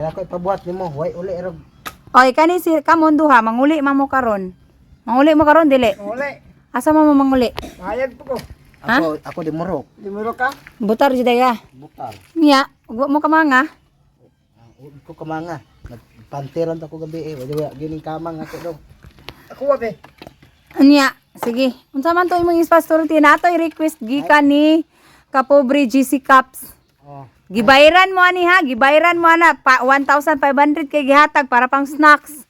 Kaya ko ipabuhat nimo, way uli erog. Oy, kani si kamon duha, manguli man mo karon. Manguli mo karon dili. Manguli. Asa man mo manguli? Mahayag po ko. Ako ako di murok. Di mo ka? Butar jud ka. Butar. Niya, ugwa mo ka mga. Ko kamanga. Nagpanteran ta ko gabi eh. Wala wala gining kamang ako dong. Ako wa be. Niya, sige. Unsa man to imong ispastorti natoy request gikan ni Kapobre GC Cups. Oh. Gibayran mo ani ha, gibayran mo ana pa 1,500 kay gihatag para pang snacks.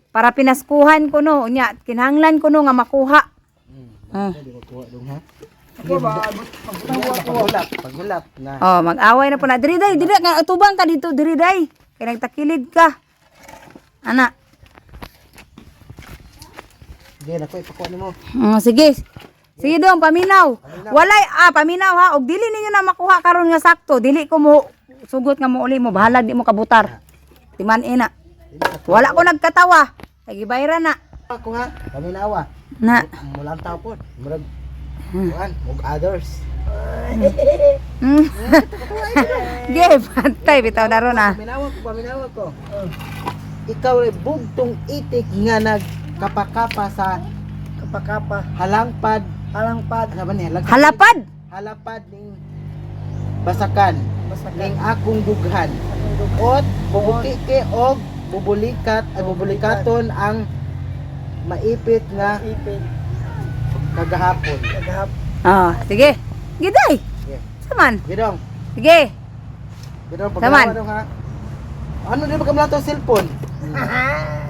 Para pinaskuhan ko no, unya kinahanglan ko no nga makuha. Ah. Di ko kuha dong ha. Ako ba? Paghulap, paghulap na. Oh, mag-away na po na. Diri day, diri nga tubang ka dito, diri day. Kay nagtakilid ka. Ana. Sige, nako ipakuha nimo. Oh, sige. Sige dong, paminaw. Walay paminaw ha. Og dili ninyo na makuha karon nga sakto, dili ko mo sugot nga mo uli mo bahalag di mo kabutar. Timan ina. Wala ko nagkatawa. Kay gibayran na. Ako ha. Paminawa. Na. Mulang tao po. Murag kuan, ug others. Ge, pantay bitaw na ron ah. Paminawa ko, paminawa ko. Ikaw ay bugtong itik nga nagkapakapa sa Kapakapa. halangpad. Halangpad. Ano ba ni halangpad? Halapad. Halapad ning basakan Basakan. ning akong bughan. Ot bubutike og bubulikat ay bubulikaton ang maipit nga Ipit. kagahapon. Kagahap. Oh, sige. Giday. Yeah. Saman. Gidong, Sige. gidong Saman. pagkawa dong ha. Ano di ba kamla to cellphone?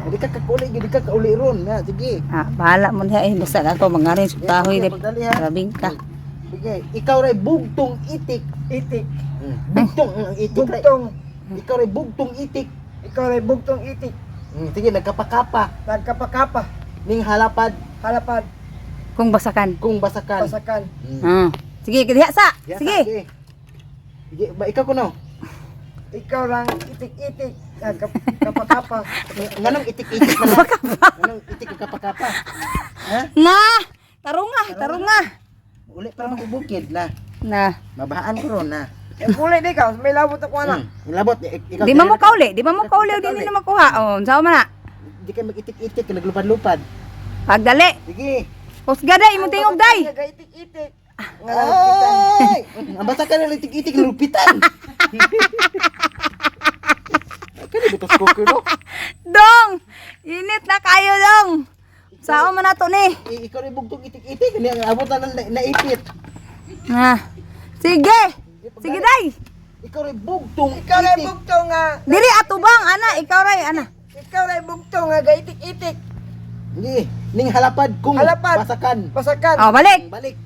Hindi ka kakuli, hindi ka kauli ron. Na, sige. Ah, bahala mo niya eh. Basta ako mangarin sa tahoy. Sige, pagdali, ha. Grabing ka. Sige, ikaw ray bugtong itik. Itik. Bugtong ang itik. Ray. Bugtong. Ikaw ray bugtong itik. Ikaw ay bugtong itik. Sige, nagkapakapa Nagkapakapa. ning halapad Halapad. Kung basakan. kung basakan. Basakan. Ah. Sige, diha sa. Yes, Sige. Sige, ba ikaw kuno? Ikaw lang itik-itik. Ah, Kapakapa. Nganong itik-itik na lang? Nganong itik ka kapakapa? Ha? Na. Tarunga, tarunga. Uli pa naman bukid na. Na. Mabahaan ko ron na. Eh, kulay di ka. May labot ako anak. Labot ikaw. Di man mo kauli, di man mo kauli o di na makuha. Oh, unsa man na? Di ka mag-itik-itik, naglupad-lupad. Pagdali. Sige. Kusga day, imong tingog day. Nga itik-itik. Nga nalugpitan. Ay! Ang basta ka na itik-itik, lupitan. Kani butas ko no? Dong! Init na kayo dong. Sao man nato ni? Ikaw rin bugtong itik-itik, ni ang abot na naipit. Na. Sige. Sige day. Ikaw rin bugtong Ikaw ay itik. bugtong nga. Dili atubang ana, ikaw ray ana. Ikaw ay bugtong nga gaitik-itik. Hindi, ning halapad kung Halapad. basakan. Basakan. Oh, balik. Balik.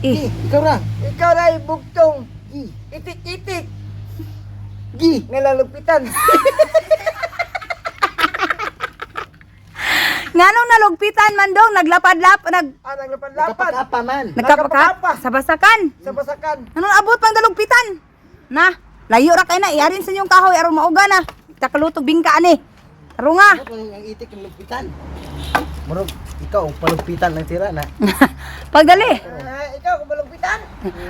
Eh, Gi, ikaw ra. Ikaw ay bugtong Gi, itik-itik. gi. Nga lalugpitan. Nganong nalugpitan man dong, naglapad-lap, nag Ah, naglapad-lapad. Kapakapa man. nagkapaka Nagkapakapa. sa basakan. Sa basakan. Anong abot pang dalugpitan? Na, layo ra kay na, iarin sa inyong kahoy aron mauga na. Takalutog bingka ani. Tarunga. Abot man ang itik ng lugpitan. Murag ikaw ang palugpitan ng tira na. Pagdali. Ah, ikaw kung malugpitan.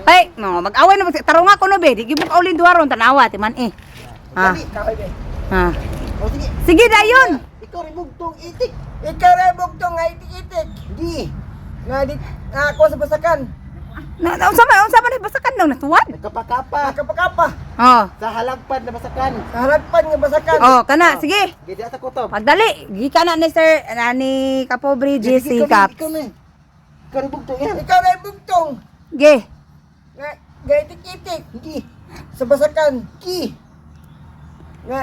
Ay, no, mag-away na tarunga ko no be, di gyud mo kaulin duha ron tanawa ti man eh. Ah. Dali. Kahoy be. Ah. O sige, Sige dayon. ikaw rin bugtong itik. Ikaw ay bugtong nga itik-itik. Gi. Nga di nga ako sa basakan. Na, na unsa man basakan daw natuwad? Nagkapakapa Nakapakapa. Oh. sa halagpad na basakan. Sa harapan nga basakan. Oh, kana sige. Gidi sa kutob. Pagdali, gikan na ni Sir na ni Kapobre Sige, JC ikaw na, Cup. Ikaw na. Ikaw rin bugtong yan. Ikaw ay bugtong Ge. nga gaitik-itik Gi. sa basakan. Gi. Nga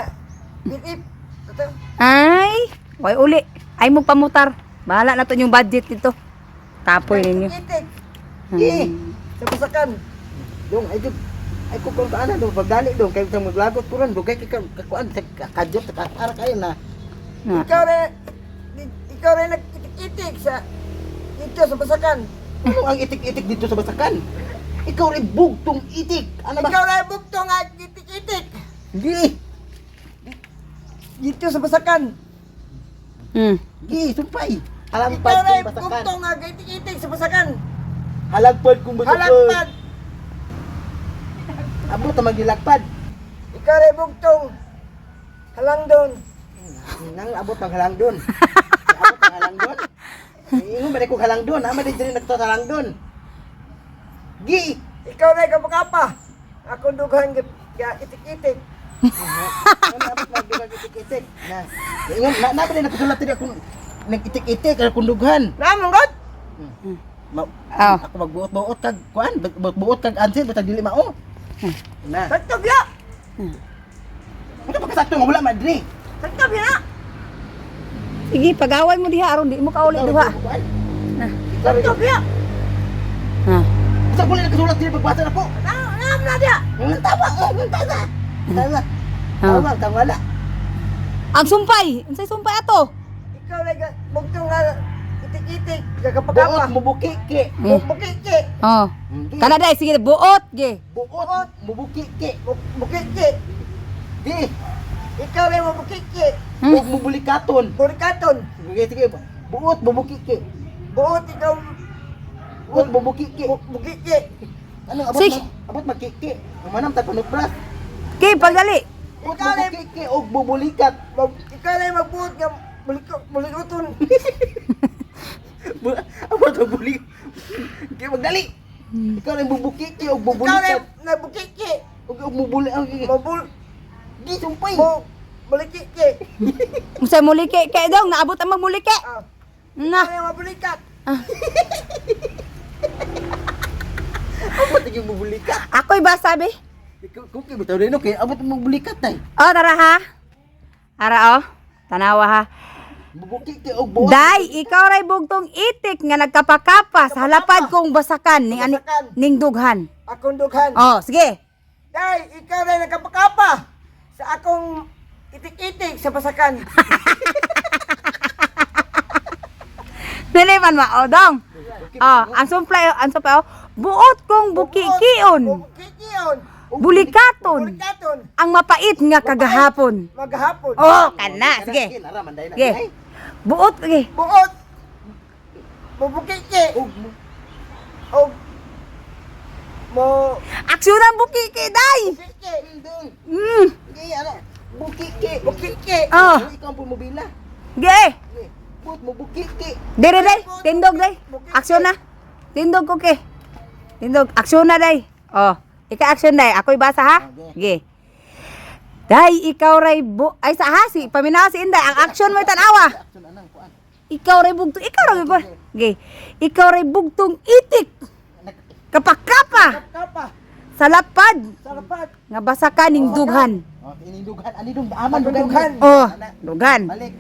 itip. Ito. Ay, way uli. Ay mo pamutar. Bahala na to yung budget nito. Tapoy ninyo. Itik Gi. sa basakan. Dong, ay jud. Ay ko kung ana dong pagdali dong kay kang maglagot ko ron dong kay kang kakuan sa kadyot sa katara kayo na. Na. Ikaw rin nag-itik-itik sa dito sa basakan. Ano ang itik-itik dito sa basakan? Ikaw rin bugtong itik. Ano ba? Ikaw rin bugtong nga itik-itik Gi. dito sa basakan. Gi, sumpay. Halagpad Ikaw rin kung basakan. bugtong nga itik-itik sa basakan. Halagpad kung basakan. Halagpad. Abot na magilagpad. Ikaw rin bugtong Halang doon. Nang abot pang halang doon. Abot pang halang doon. Ingon ba ko halang doon? Ama di diri nagtahalang doon. Gi. Ikaw rin kapakapa. Akong dughan ga itik-itik. Ano abot magdugag itik-itik. Na. Ingon na na ba nagsulat diri akong nag-itik-itik akong dughan. Namong god. Ma, Oh. ako magbuot-buot kag kuan, buot kag ansin basta dili mao. Na. Sakto biya. Ano pa kasakto nga wala man diri. Sakto biya. Sige, pagaway mo diha aron di mo kauli duha. Sakto biya. Ha. Sa wala nagsulat diri pagbasa na po. Nam na dia. Ang tawa, oh, ang tawa. Tawa. Ah. Tawa, tawa. Ang sumpay, unsay sumpay ato? Ikaw rin bugtong nga itik-itik. Kapakapa. Buot mubukiki. Eh. Bukiki. Oh. Kana dai sige buot ge. Buot mubukiki. Bukiki. Di, Ikaw rin mabukiki. ug mubulikaton. Burikaton. Sige, sige. Buot mubukiki. Buot ikaw Buot mubukiki. bukiki. Ano abot Sige. mag, abot magkiki. Manam ta panupras. Ge, pagdali. Buot mubukiki ug bubulikat. Ikaw rin magbuot nga bulikuton. Abot magbuli. Di magdali. Ikaw rin bubukiki ug Ikaw rin bubulikat. nabukiki. Ug ug mubuli ang Mabul Di sumpay. mo bulikiki. Unsay muliki kay dong naabot ang magmuliki. Ah, Na. ikaw rin mabulikat. Abot yung bubulikat. Ako'y basa be. Ikaw kung kay bitaw rin okay, abot mabulikat tay. Oh, tara ha. Ara oh. Tanawa ha. Bubukiki og buot. Day, ikaw ray bugtong itik nga nagkapakapa sa halapad kong basakan ning ani, Basakan. ning dughan. Akong dughan. Oh, sige. Day, ikaw rin nagkapakapa sa akong itik-itik sa pasakan. Dili man mao dong. Oh, ang sumpay oh. Buot kong bukikion, Bukikion. bulikaton, Bulikaton. ang mapait nga kagahapon. Maghapon. Oh, kana, sige. Nara man day na. Sige. Buot, sige. Buot. Bubukiki. Og Og mo Aksyon ang bukiki, day. bukiki. dong. Sige ana. Bukiki. Bukiki. Oh, Ikaw ang pumubila. ge. Sige. Buot mo bukiki. Dire day, tindog day. Aksyon na. Tindog ko ke. Tindog, aksyon na day. Oh, ika aksyon day. Ako'y basa ha. Ge. Day, ikaw ray bu ay sa ha si paminaw si Inday. Ang aksyon mo tanawa. Aksyon anang kuan. Ikaw ray bugtong, ikaw ray bugtong. Ge. Ikaw ray bugtong itik. Kapakapa Kapa. sa lapad Sa lapad. nga basa ka ning dughan. Oh, ining dughan ani dong aman Akong dughan. Oh, dughan. Balik.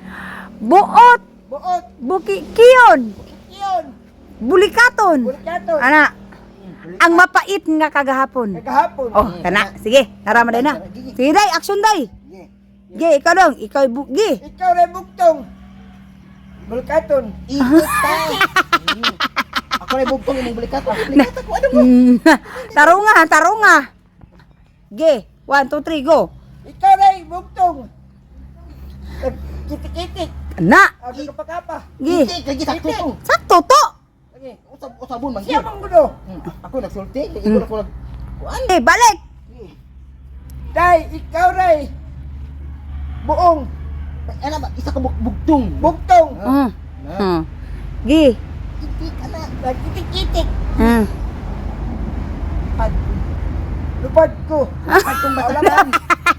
Buot, Buot. bukikion, Bukikion. bulikaton. Bulikaton. Ana, ang mapait nga kagahapon. Kagahapon. Oh, kana. Sige, tara mo na. Sige, day, action day. Sige. Ge, ikaw dong, ikaw ge. Ikaw rin bugtong. Bulikaton. Ikot ta. Ako ray bugtong imong bulikat. Bulikat ako ano mo? Tarunga, tarunga. Ge, 1 2 3 go. Ikaw rin bugtong. Kitik-kitik. Na, Ang kapakapa. ge. Itik lagi sakto to. Sakto to. Lagi. Usab usabon man. Siya mang gulo. Ako nagsulti, ikaw ako nag kuan. Eh, balik. Day, ikaw rin. Buong. Ana ba isa ka bugtong. Bugtong. Na. Ge. Itik ana. Nagkitik-kitik. Pad. Lupad ko. Lupad kong basakan.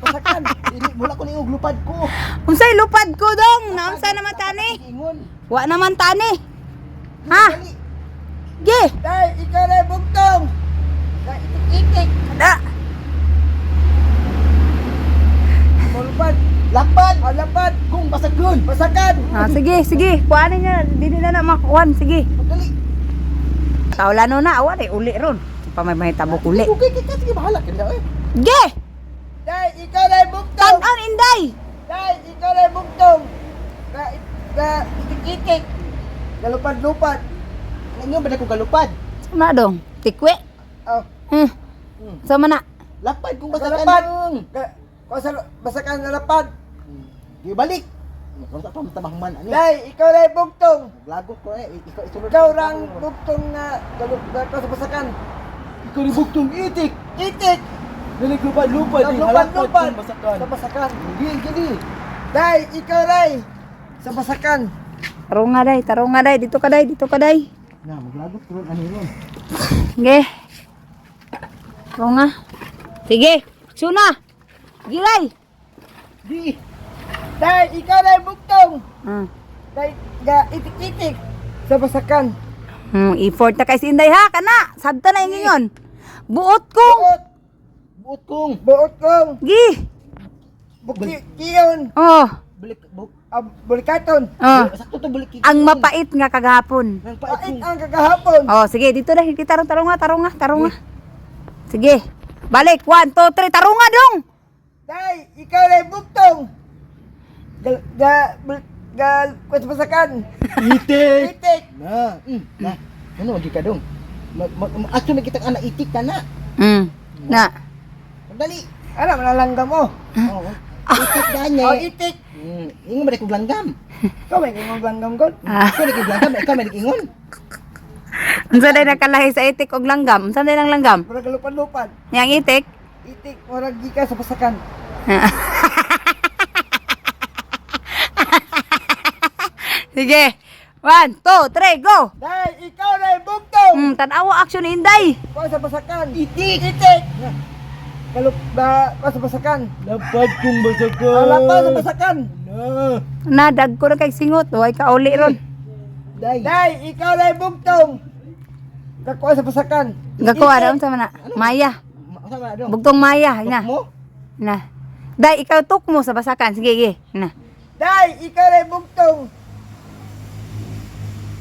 Basakan. Dili mula ko niog lupad ko. Unsay lupad ko dong? Naunsa naman tani? Ingon. Wa naman tani. Ha? Dali. Ge. Day, ikaw rin bugtong. Nagkitik-kitik. Na. Mulupad. Lapad. Alapad. Kung basagon. Basakan. Ah, sige, sige. Kuhanin niya. Dili na na makuhan. Sige. Dali. Taulano na. Awa, uli ron. Pa may mahitabo uli. Okay, kita sige bahala ka na eh. Ge! Day, ikaw rin bugtong. Tan-on, Inday! Day, ikaw rin bugtong. Na itik-itik. Galupad-lupad. Ano ba na ko galupad? Sama dong. Tikwe. Oh, Hmm. Sama na. Lapad kung basakan. Galapad. Dong. Basakan na lapad. Di balik. Kung sa pa matamahman ani. Day, ikaw rin bugtong. Lagot ko eh. Ikaw isulod. Ikaw rang bugtong na galup na sa basakan. Ikaw rin bugtong itik. Itik. Dili lupad-lupad. Lupad-lupad Kong basakan. sa basakan. Hindi, gini. Day, ikaw day sa basakan. Tarunga day, tarunga day. Dito ka day, dito ka day. Na, maglagot ron ani ron. Sige. Tarunga. Sige. Aksyon na. Gilay. Di. Day, ikaw day bugtong. Ah. Day, ga itik-itik sa basakan. Effort na kay si Inday ha, kana. Sabta na yung ingon. Buot kong. Buot, Buot kong. buot kong Gi. bukiyon, Oh. Balik buk. bulikaton. Oh. Sakto to balik. Ang mapait nga kagahapon. Nang pait Pait kong. ang kagahapon. Oh, sige, dito na. Sige, tarong, tarunga, tarunga, tarunga. Sige. Balik. 1, 2, 3. Tarunga dong. Day, ikaw day bugtong. Ga, ga, ga, kwa sa basakan. Itik. Itik. Na, na. Ano wagi ka dong? Mag mag ato na kitang ana itik ka na. Na. Dali. Ano, manalanggam mo. Oo. Itik gani. Oh, itik. Ingon ba kog langgam? Ikaw may ingong langgam ko. Ah. Ikaw na kog langgam, ikaw may ingon. Unsa day nakalahi sa itik og langgam? Unsa day nang langgam? Murag lupad-lupad. Yang itik? Itik, murag gika sa basakan. Sige. 1, 2, 3, go. Day, ikaw day bugtong. Tanawa action ni Inday. Kwa sa basakan. Itik. Itik. Galup ba kwa sa basakan. Lapad kong basakan. Ang lapa sa basakan. Na. Na dagko na kay singot, way ka uli ron. Day. Day, ikaw day bugtong. Kakuha sa basakan. Gakuha ra unsa man na? Maya. Asa man dong? Bugtong maya na. Mo? Na. Day, ikaw tuk mo sa basakan. Sige, sige. Na. Day, ikaw day bugtong.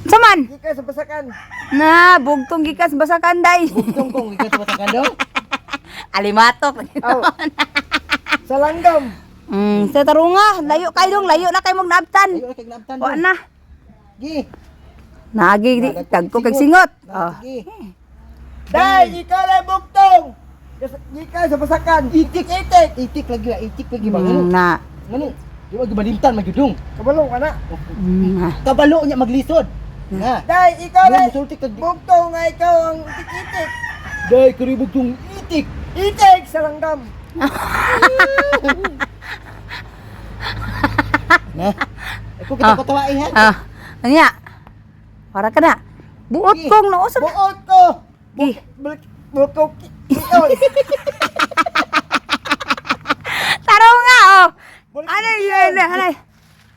Unsa man? Gika sa basakan. Na, bugtong gikas basakan day. Bugtong kong ikaw sa basakan dong. Alimatok. Aw. Sa langgam. Sa tarunga, layo kayo dong, layo na kayo magnabtan. Ayo na kay naabtan. Wa na. Gi. Nagi di dagko kay singot. Oh. Gi. Day, ikaw day bugtong. Gika sa basakan. Itik. Itik. Itik lagi lah, itik lagi ba? Ngano? Na. Ngano? Di ba gibalimtan magyudong? Kabalo ka na. Na. Kabalo niya maglisod. Na. Day, ikaw Mo day musulti kag bugtong nga ikaw ang itik-itik. Day karibog tong itik. Itik sa langgam. Na. Ako kita patawai ha. Ah, anya. Para ka na. Buot kong no sa Buot ko. Gi. Bulik bukaw kiyon. Tarunga oh. Bulik Ano yun? Ano?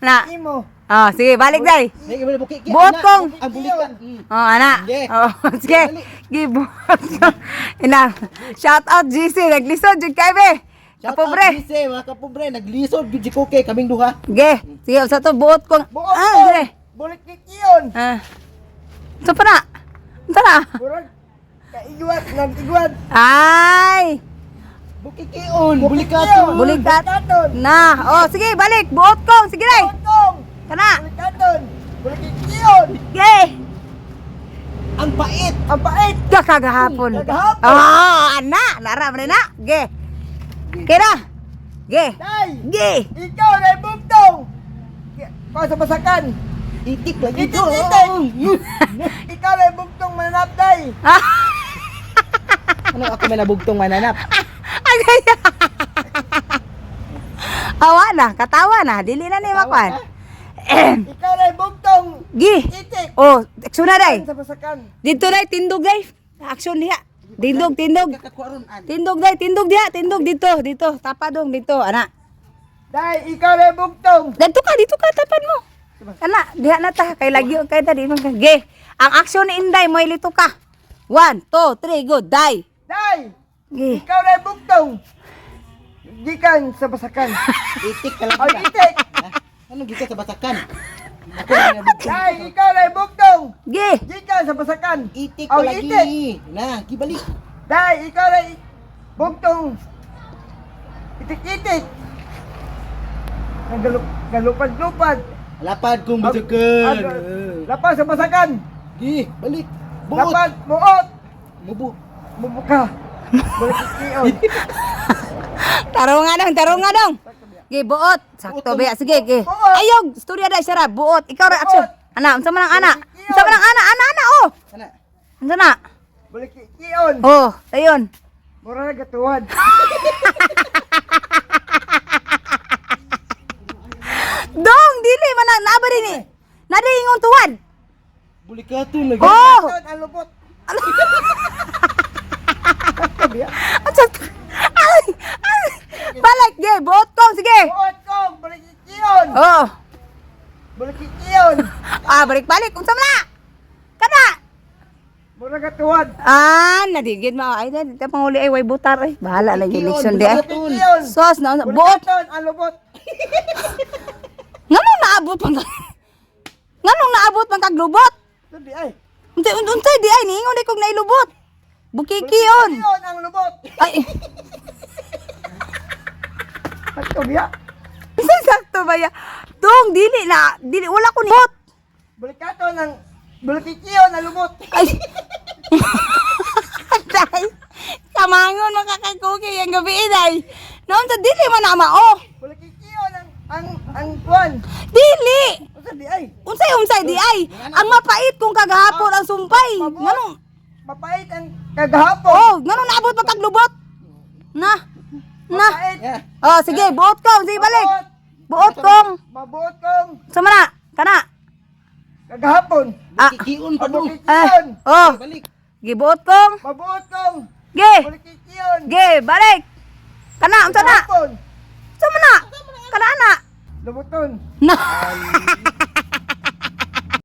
Na. Imo. Oh, sige, balik day. Nay ibalik buki. Buot kong. Ang bulikan. Oh, ana. Sige. Oh, sige. Gi buot kong. Ina. Shout out GC, naglisod jud kay be. Shout out Kapobre. GC, mga kapobre, naglisod gyud si Koke kaming duha. Ge, sige sa to buot kong. Buot Ah, ko. dire. Bulik kiyon. Ah. Sa pa na? Unsa na? Murag kaigwat nag-igwat. Ay! Bukikion, bulikaton. Bulikat. Bulikaton. Na. Oh, sige, balik. Buot kong. Sige, day. Buot kong. Kana. Bulikaton. Bulik kiyon. Ge. Ang pait. Ang pait. Kakagahapon. Kagahapon. Oh, ana. Nara man na. Ge. Kira. Ge. Day, Ge. ikaw day bugtong. Pa sa basakan. Itik lagi Itik, to. itik. Ikaw day bugtong mananap day. Ah. Ano ako may nabugtong mananap? Agay. Awa na, katawa na. Dili na ni makwan. Ikaw day bugtong. Gi. Itik. Oh, aksyon na day. Sa basakan. Dito day, tindog day. Aksyon diha. Tindog, tindog. Kakakuha ron an. Tindog day, tindog diha, tindog dito, dito. Tapa dong dito, ana. Day, ikaw day bugtong. Dito ka, tapan mo. Ana, diha na ta kay lagyo kay ta di man ka. Ge. Ang aksyon ni Inday mo lito ka. 1, 2, 3, go, die. Day, Ge. ikaw day bugtong. Gikan sa basakan. Itik ka lang. Ay, itik. Ano gikan sa basakan? Ako may nabugtong. Day, ikaw day bugtong. Ge. Gikan sa basakan. Itik ka Ay, lagi. itik. Na, gibalik. Day, ikaw day bugtong. Itik-itik. Nagalup, galupad-lupad. Lapad kong basakan. Lapas sa basakan. Gi, balik. Buot. Lapad, buot. Mubu. Mubuka. Balik kiyon. Tarunga dong, tarunga dong. Ge, buot. Sakto ba? Sige, ge. Buot. Ayog, istorya dai sara, buot. Ikaw ra aksyon. Ana, unsa man ang ana? Unsa man ang ana? Ana, ana, oh. Ana. Unsa na? Balik kiyon. Oh, ayon. Mura na gatuwad. Dong, dili man na naa ba din ni? Na di ingon tuwad. Bulikaton lagi. Oh! Bulikatun ang lubot. Ay, ay, balik, ge, buot kong, sige. Buot kong bulikikiyon. Oh. Bulikikiyon. Ah, balik balik, unsa man na? Kana. Mura gatuwad. Ah, nadigid mo. Ay, di ta panguli ay way butar ay. Bahala na yung election di ay. Bulikikiyon. Sos na buot. Bulikikiyon ang lubot. Nganong naabot pang Nganong naabot pang kaglubot? Sabi ay. Unsay unsay di ay niingon di kog nailubot. Bukikion. Bulikikiyon ang lubot. Ay, Sakto biya. unsay sakto ba ya? Dong dili na, dili wala ko ni bot. Bulikaton ang bulikikiyon ang lubot. Ay. Day. Kamangon makakakuki ang gabi day. Noon sa dili man na mao. Bulikikiyon ang kuan. Dili. Unsa di ay? Unsay unsay di ay. Ang mapait kung kagahapon ang sumpay. Nganong Mapait ang kagahapon. Oh, nganong naabot pa kaglubot? Na. Na. Mapait. Yeah. Oh, sige, buot ko, sige balik. Buot kong. Mabuot kong Sama na. Kana. kagahapon. Ah. Bukikion pa dong. Eh. Bulikikiyon. Oh, Balik. gibuot kong. Mabuot kong Ge. bulikikiyon. Ge, balik. Kana, unsa na? Kagahapon. Sama na. Kana na. Lubuton. Na.